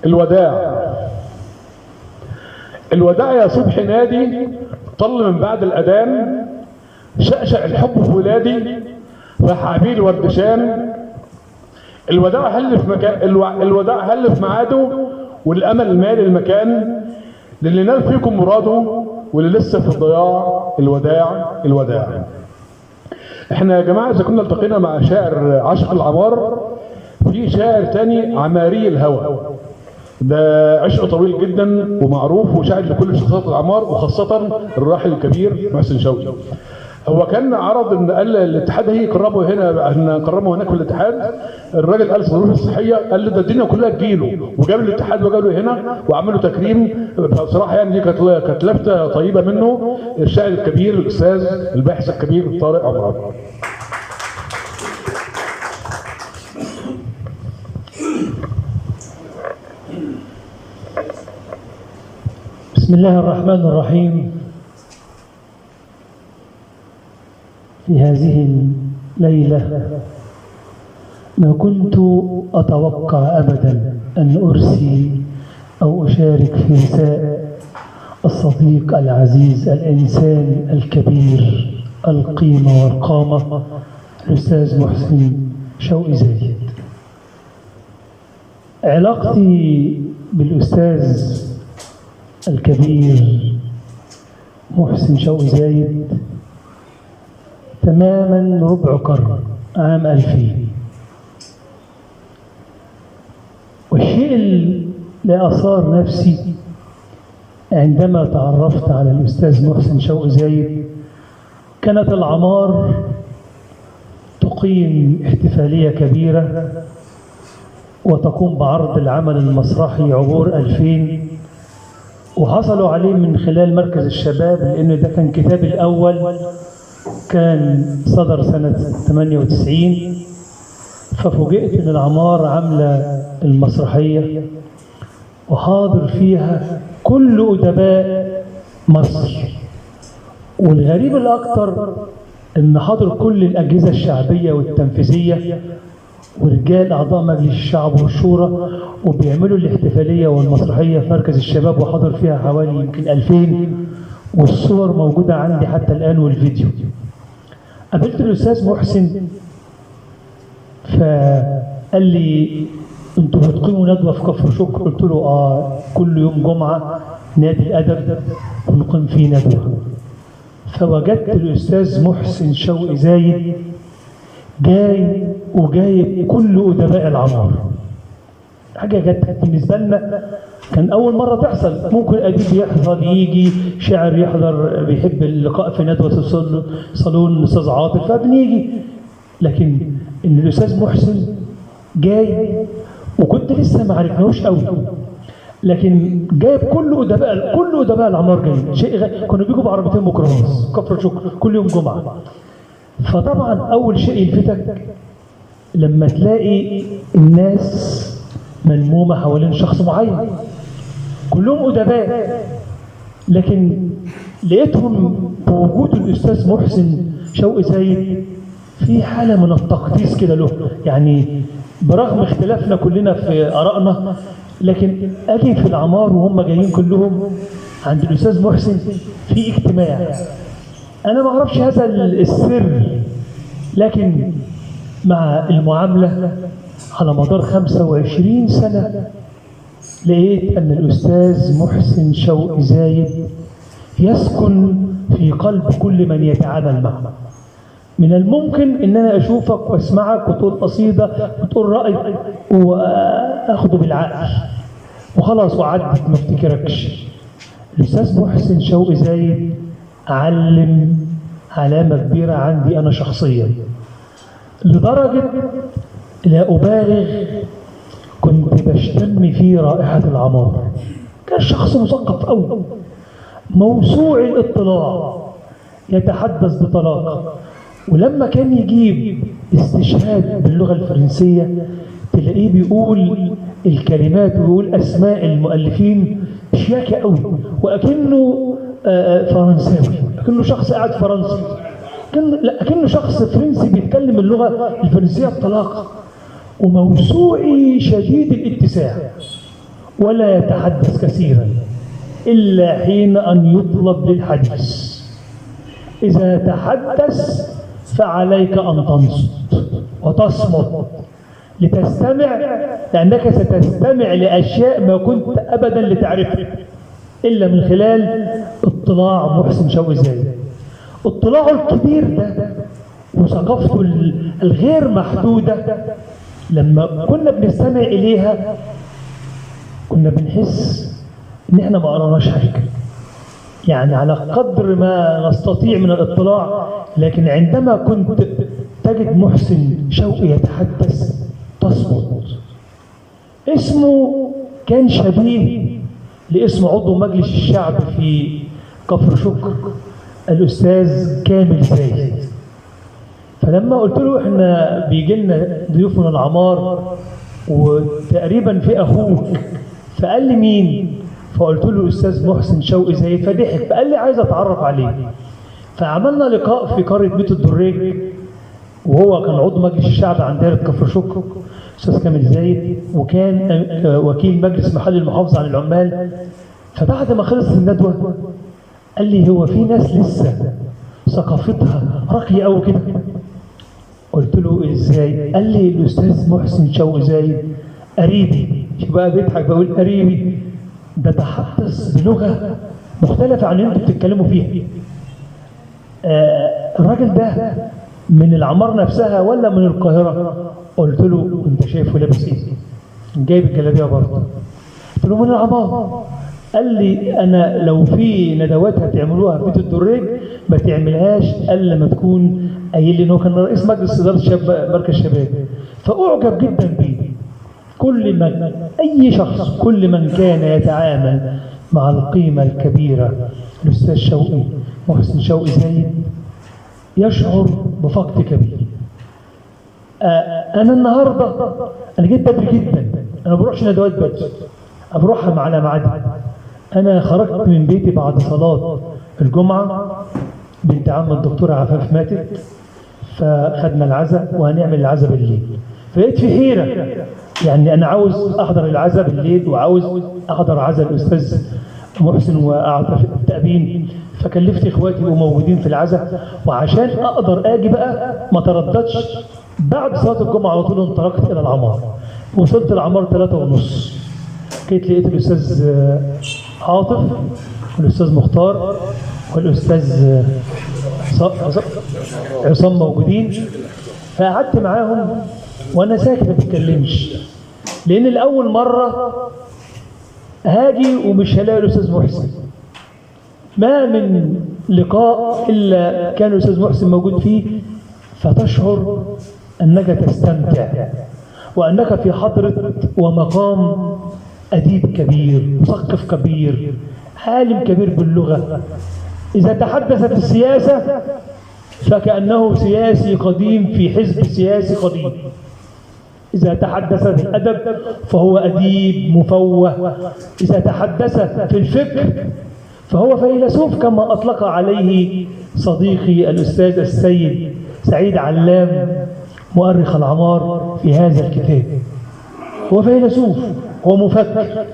الوداع. الوداع يا صبح نادي، طل من بعد الأذان، شقشق الحب في ولادي، راح عبيل ورد شام. الوداع هل في مكان، الوداع هل في ميعاده، والامل مال المكان، للي نال فيكم مراده واللي لسه في الضياع. الوداع الوداع. احنا يا جماعة اذا كنا التقينا مع شاعر عاشق العمار، في شاعر تاني عماري الهوى، ده عشق طويل جدا ومعروف وشاعر لكل شخصيات العمار وخاصة الراحل الكبير محسن شوقي. هو كان عرض ان قال الاتحاد هي يكرمه هنا، نكرمه هناك في الاتحاد. الراجل قال الظروف الصحية، قال ده الدنيا كلها تجيله، وجاب الاتحاد وجابه هنا وعملوا تكريم. بصراحة يعني دي كانت لفته طيبة منه، الشاعر الكبير الاستاذ الباحث الكبير طارق عمران. بسم الله الرحمن الرحيم. في هذه الليلة ما كنت أتوقع أبدا أن أرسي أو أشارك في رساء الصديق العزيز الإنسان الكبير القيمة والقامة الأستاذ محسن شوقي زايد. علاقتي بالأستاذ الكبير محسن شوقي زايد تماما ربع قرن، عام 2000. والشيء اللي أثار نفسي عندما تعرفت على الأستاذ محسن شوقي زايد، كانت العمار تقيم احتفالية كبيرة وتقوم بعرض العمل المسرحي عبور 2000، وحصلوا عليه من خلال مركز الشباب، لأنه ده كان كتابي الأول، كان صدر سنة 98. ففوجئت إن العمار عاملة المسرحية وحاضر فيها كل أدباء مصر، والغريب الأكثر إن حاضر كل الأجهزة الشعبية والتنفيذية ورجال أعضاء مجلس الشعب والشورى، وبيعملوا الاحتفالية والمسرحية في مركز الشباب، وحاضر فيها حوالي يمكن 2000، والصور موجودة عندي حتى الآن والفيديو. قابلت الأستاذ محسن فقال لي أنتوا بتقيموا ندوة في كفر شكر؟ قلت له آه، كل يوم جمعة نادي الأدب بنقيم فيه ندوة. فوجدت الأستاذ محسن شوقي زايد جاي وجايب كل أدباء العمار. حاجة جت بالنسبة لنا كان أول مرة تحصل. ممكن أديب يحضر، يجي شاعر يحضر، بيحب اللقاء في ندوة صالون الأستاذ عاطف فبنيجي، لكن إن الأستاذ محسن جاي، وكنت لسه ما عرفناهوش قوي، لكن جايب كل أدباء، كل أدباء العمار جاي. شيء كانوا بيجوا بعربيتين ميكروباص كفر شكر كل يوم جمعة. فطبعا أول شيء يلفتك لما تلاقي الناس ملمومة حوالين شخص معين، كلهم أدباء، لكن لقيتهم بوجود الأستاذ محسن شوقي زايد في حالة من التقديس كده له. يعني برغم اختلافنا كلنا في آرائنا، لكن أجي في العمار وهم جايين كلهم عند الأستاذ محسن في اجتماع. أنا ما أعرفش هذا السر، لكن مع المعاملة على مدار 25 سنة لقيت أن الأستاذ محسن شوقي زايد يسكن في قلب كل من يتعامل معه. من الممكن أن أنا أشوفك وأسمعك وتقول قصيدة وتقول رأي وأخده بالعقل وخلاص وعدت ما افتكركش. الأستاذ محسن شوقي زايد علم علامة كبيرة عندي أنا شخصيا، لدرجة لا أبالغ كنت بشتم فيه رائحة العمار. كان شخص مثقف أوي، موسوعي الاطلاع، يتحدث بطلاقة، ولما كان يجيب استشهاد باللغة الفرنسية تلاقيه بيقول الكلمات ويقول أسماء المؤلفين شياكة أوي، وأكنه فرنساوي، أكنه شخص قاعد فرنسي، أكنه شخص فرنسي بيتكلم اللغة الفرنسية بطلاقة، وموسوعي شديد الاتساع. ولا يتحدث كثيرا إلا حين أن يطلب للحديث. إذا تحدث فعليك أن تنصت وتصمت لتستمع، لأنك ستستمع لأشياء ما كنت أبدا لتعرفها إلا من خلال اطلاع محسن شوقي زايد. اطلاعه الكبير ده وثقافته الغير محدودة لما كنا بنستمع إليها كنا بنحس إن إحنا ما قرناش حاجة، يعني على قدر ما نستطيع من الاطلاع. لكن عندما كنت تجد محسن شوقي يتحدث تصمت. اسمه كان شبيه لاسم عضو مجلس الشعب في كفر شكر الأستاذ كامل زايد. فلما قلت له احنا بيجي لنا ضيوف من العمار وتقريبا في اخوك، فقال لي مين؟ فقلت له استاذ محسن شوقي زايد، فضحك فقال لي عايز اتعرف عليه. فعملنا لقاء في قرية بيت الدريج، وهو كان عضو مجلس الشعب عن دائرة كفر شكر استاذ كامل زايد، وكان وكيل مجلس محل المحافظة عن العمال. فبعد ما خلصت الندوة قال لي هو في ناس لسه ثقافتها راقية قوي كده؟ قلت له ازاي؟ قال لي الاستاذ محسن شوقي زايد قريبي. شوف بقى بيضحك بقول قريبي، ده تحدث بلغه مختلفة عن اللي انتوا بتتكلموا فيها. الراجل ده من العمار نفسها ولا من القاهرة؟ قلت له انت شايفه لابس ايه؟ جايب الجلابية برضه. قلت له من العمار. قال لي انا لو في ندوات هتعملوها في بيت الدريج ما تعملهاش الا لما تكون قايل لي ان هو كان رئيس مجلس ادارة شباب مركز شباب. فاعجب جدا بيه. كل من اي شخص، كل من كان يتعامل مع القيمة الكبيرة الاستاذ شوقي محسن شوقي زايد يشعر بفقد كبير. انا النهارده انا جيت بدري جدا، انا ما بروحش ندوات بدري، انا بروحها على ميعادها. انا خرجت من بيتي بعد صلاة الجمعة، بنت عم الدكتورة عفاف ماتت، فخدنا العزاء وهنعمل العزاء بالليل. فبقيت في حيره، يعني انا عاوز احضر العزاء بالليل وعاوز احضر عزاء الاستاذ محسن واعطف التأبين، فكلفت اخواتي يبقوا موجودين في العزاء، وعشان اقدر اجي بقى ما ترددش، بعد صلاة الجمعة على طول انطلقت الى العمار. وصلت العمار 3:30، جيت لقيت الاستاذ عاطف والاستاذ مختار والاستاذ عصام موجودين، فقعدت معاهم وانا ساكت ما بتكلمش، لان الاول مرة هاجي ومش هلاقي الاستاذ محسن. ما من لقاء الا كان الاستاذ محسن موجود فيه، فتشعر انك تستمتع وانك في حضره ومقام اديب كبير، مثقف كبير، عالم كبير باللغة. اذا تحدث في السياسة فكانه سياسي قديم في حزب سياسي قديم. إذا تحدث في الأدب فهو أديب مفوه. إذا تحدث في الفكر فهو فيلسوف، كما أطلق عليه صديقي الأستاذ السيد سعيد علام مؤرخ العمار في هذا الكتاب. هو فيلسوف، هو مفكر،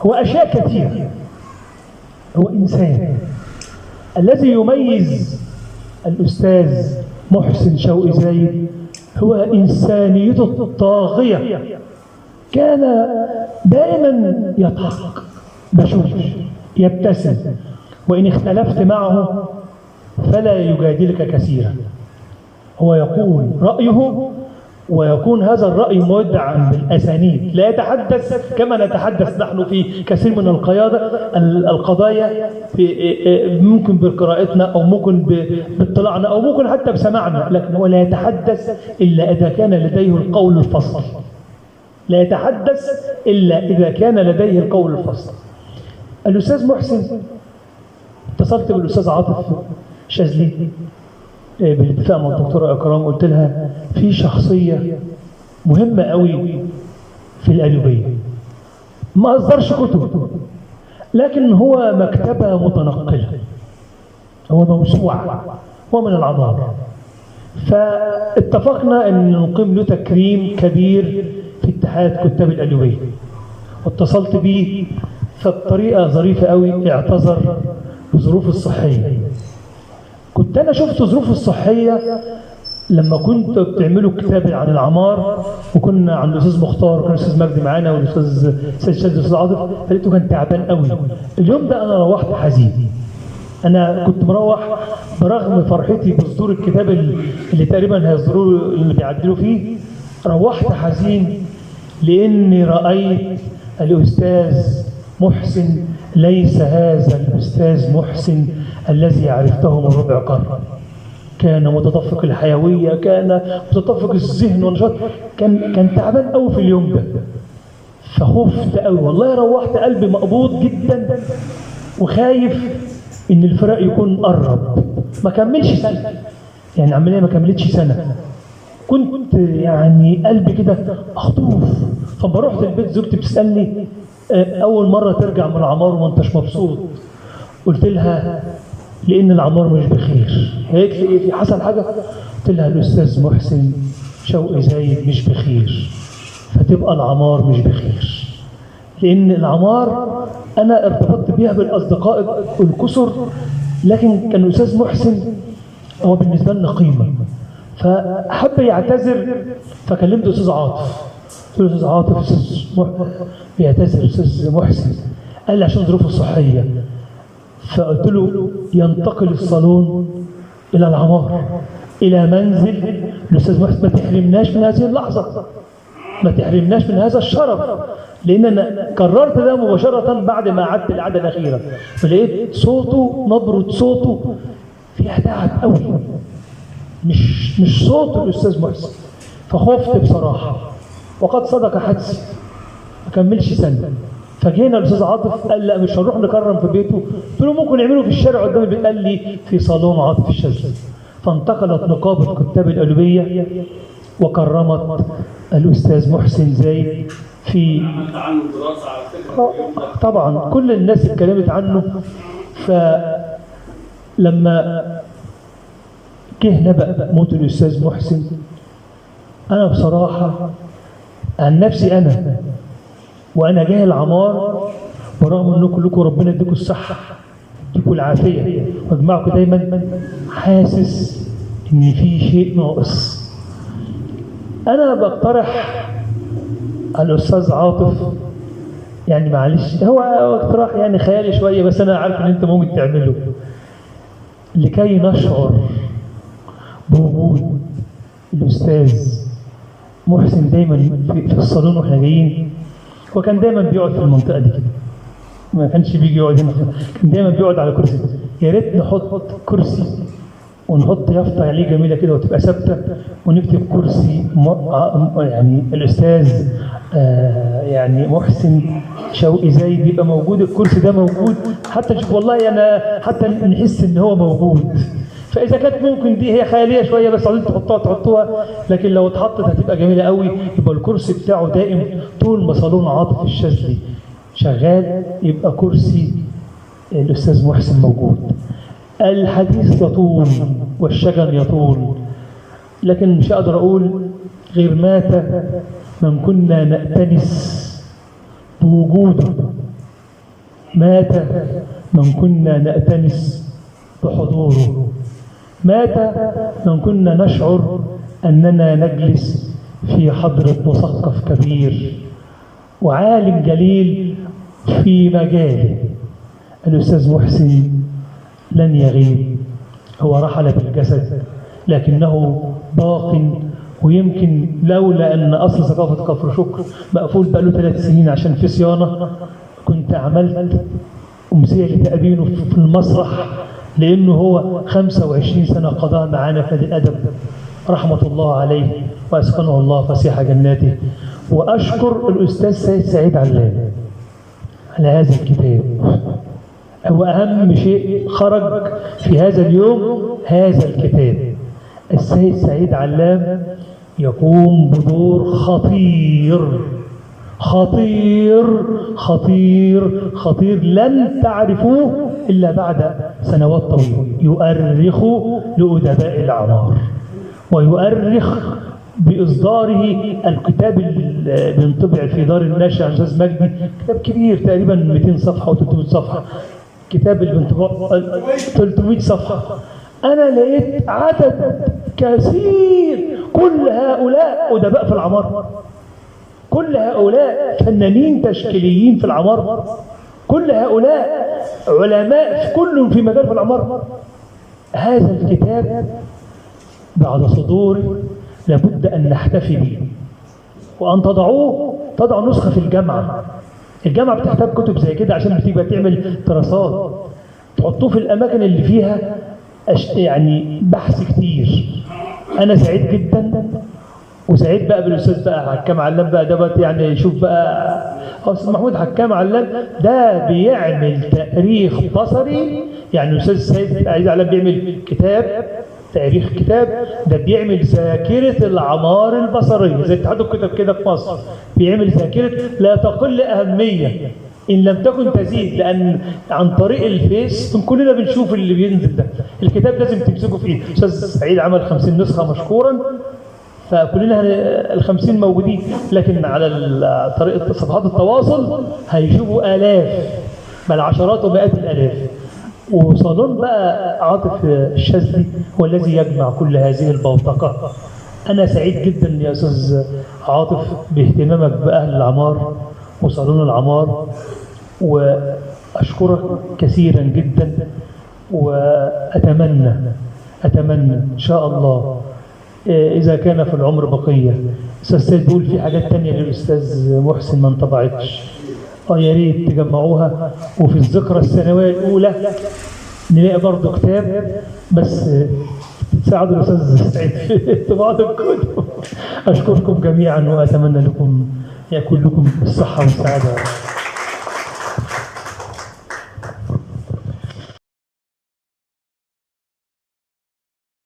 هو أشياء كثيرة، هو إنسان. الذي يميز الأستاذ محسن شوقي زايد هو إنسانيته الطاغية. كان دائما يضحك، بشوش، يبتسم، وإن اختلفت معه فلا يجادلك كثيرا. هو يقول رأيه، ويكون هذا الرأي مدعم بالأسانيد، لا يتحدث كما نتحدث نحن في كثير من القضايا، ممكن بقراءتنا أو ممكن باطلاعنا أو ممكن حتى بسماعنا، لكن هو لا يتحدث إلا إذا كان لديه القول الفصل. لا يتحدث إلا إذا كان لديه القول الفصل. الأستاذ محسن، اتصلت بالأستاذ عاطف شاذلي بالاتفاق مع الدكتورة اكرام، قلت لها في شخصية مهمة قوي في القليوبيه، ما اصدرش كتب، لكن هو مكتبه متنقله، هو موسوعة، هو من العمار. فاتفقنا ان نقيم له تكريم كبير في اتحاد كتاب القليوبيه، واتصلت بيه، فبطريقه ظريفة قوي اعتذر بظروفه الصحية. كنت انا شفت ظروفه الصحية لما كنت بتعملوا كتاب عن العمار، وكنا عند الاستاذ مختار وكان الاستاذ مجدي معانا والاستاذ سيد شاذلي والاستاذ عاطف، فلقيته كان تعبان قوي. اليوم ده انا روحت حزين. انا كنت مروح برغم فرحتي بصدور الكتاب اللي تقريبا هيصدروه اللي بيعدلوا فيه، روحت حزين لاني رايت الاستاذ محسن ليس هذا الاستاذ محسن الذي عرفته من ربع قرن. كان متدفق الحيوية، كان متدفق الذهن والنشاط، كان تعبان قوي في اليوم ده. فخفت قوي والله، روحت قلبي مقبوض جدا وخايف ان الفراق يكون قرب. ما كملش سنة، يعني العملية ما كملتش سنة. كنت يعني قلبي كده مخطوف. فلما رحت البيت زوجتي بتسالني اول مرة ترجع من العمار وما انتش مبسوط؟ قلت لها لان العمار مش بخير. قالت لي ايه، في حصل حاجة؟ قلت لها الاستاذ محسن شوقي زايد مش بخير، فتبقى العمار مش بخير. لان العمار انا ارتبطت بيها بالاصدقاء الكثر، لكن كان الاستاذ محسن هو بالنسبة لنا قيمة. فحب يعتذر، فكلمت الاستاذ عاطف، قلت له استاذ عاطف استاذ بيعتذر استاذ محسن، قال لي عشان ظروفه الصحية. فقلت له ينتقل الصالون الى العمار، الى منزل الاستاذ محسن، ما تحرمناش من هذه اللحظة، ما تحرمناش من هذا الشرف. لان انا كررت ده مباشرة بعد ما قعدت القعدة الاخيرة، فلقيت صوته، نبره صوته فيها تعب قوي، مش صوت الاستاذ محسن. فخفت بصراحة، وقد صدق حدسي، ما كملش سنة. فجينا الاستاذ عاطف قال لا مش هنروح نكرم في بيته، قلت له ممكن نعمله في الشارع قدام البيت، قال لي في صالون عاطف الشاذلي. فانتقلت نقابة كتاب القلوبيه وكرمت الاستاذ محسن زايد في عنه دراسة على فكرة. طبعا كل الناس اتكلمت عنه. فلما جه نبأ موت الاستاذ محسن، انا بصراحة عن نفسي انا وانا جاي العمار، برغم ان كلكم ربنا يديكم الصحة يديكم العافية واجمعكم دايما، حاسس ان في شيء ناقص. انا بقترح على الاستاذ عاطف، يعني معلش هو اقتراح يعني خيالي شوية، بس انا عارف ان انت ممكن تعمله، لكي نشعر بوجود الاستاذ محسن دايما في الصالون واحنا جايين. هو كان دايما بيقعد في المنطقة دي كده، ما كانش بيجي يقعد هنا، كان دايما بيقعد على كرسي. يا ريت نحط كرسي ونحط يافطة عليه جميلة كده وتبقى ثابتة، ونكتب كرسي يعني الاستاذ يعني محسن شوقي زايد يبقى موجود، الكرسي ده موجود، حتى نشوف والله انا حتى نحس ان هو موجود. فاذا كانت ممكن، دي هي خيالية شوية بس عايزين تحطوها، لكن لو اتحطت هتبقى جميلة قوي. يبقى الكرسي بتاعه دائم طول ما صالون عاطف الشاذلي شغال، يبقى كرسي الاستاذ محسن موجود. الحديث يطول والشجن يطول، لكن مش هقدر اقول غير مات من كنا نأتنس بوجوده، مات من كنا نأتنس بحضوره، مات من كنا نشعر أننا نجلس في حضرة مثقف كبير وعالم جليل في مجاله. الأستاذ محسن لن يغيب، هو رحل بالجسد لكنه باق. ويمكن لولا أن أصل ثقافة كفر شكر مقفول بقاله 3 سنين عشان في صيانة، كنت عملت أمسية لتأبينه في المسرح، لأنه هو 25 سنة قضاها معانا في نادي الأدب، رحمة الله عليه وأسكنه الله فسيح جناته. وأشكر الأستاذ سيد سعيد علام على هذا الكتاب، هو أهم شيء خرج في هذا اليوم هذا الكتاب. السيد سعيد علام يقوم بدور خطير خطير خطير خطير لن تعرفوه إلا بعد سنوات طويلة. يؤرخ لأدباء الأعمار، ويؤرخ بإصداره الكتاب اللي بينطبع في دار النشر عن الأستاذ مجدي، كتاب كبير تقريبا 200 صفحة أو 300 صفحة، كتاب اللي بينطبع 300 صفحة. أنا لقيت عدد كثير، كل هؤلاء أدباء في العمارة، كل هؤلاء فنانين تشكيليين في العمارة، كل هؤلاء علماء، كل في مجال في العمارة. هذا الكتاب بعد صدوره لابد أن نحتفي به، وأن تضعوه، تضع نسخة في الجامعة. الجامعة بتحتاج كتب زي كده عشان بتبقى تعمل دراسات، تحطوه في الأماكن اللي فيها يعني بحث كتير. أنا سعيد جدا، وسعيد بقى بالأستاذ بقى حكام علام بقى ده يعني يشوف بقى أستاذ محمود حكام علام ده بيعمل تاريخ بصري. يعني الأستاذ سيد عايز علام بيعمل كتاب تاريخ، كتاب ده بيعمل ذاكرة العمار البصرية زي اتحاد الكتب كده في مصر، بيعمل ذاكرة لا تقل أهمية إن لم تكن تزيد، لأن عن طريق الفيس كلنا بنشوف اللي بينزل ده. الكتاب لازم تمسكه في إيد. أستاذ سعيد عمل 50 نسخة مشكورا، فكلنا ال 50 موجودين، لكن على طريقة صفحات التواصل هيشوفوا آلاف، بل عشرات ومئات الآلاف. وصالون بقى عاطف الشاذلي هو الذي يجمع كل هذه البوتقة. أنا سعيد جدا يا أستاذ عاطف باهتمامك بأهل العمار وصالون العمار، وأشكرك كثيرا جدا، وأتمنى إن شاء الله إذا كان في العمر بقية. أستاذ سيد بيقول في حاجات تانية للأستاذ محسن ما انطبعتش، يا ريت تجمعوها، وفي الذكرى السنوية الأولى نلاقي برضه كتاب، بس تساعدوا الأستاذ سعيد في طباعة الكتب. أشكركم جميعا وأتمنى لكم يكون لكم الصحة والسعادة.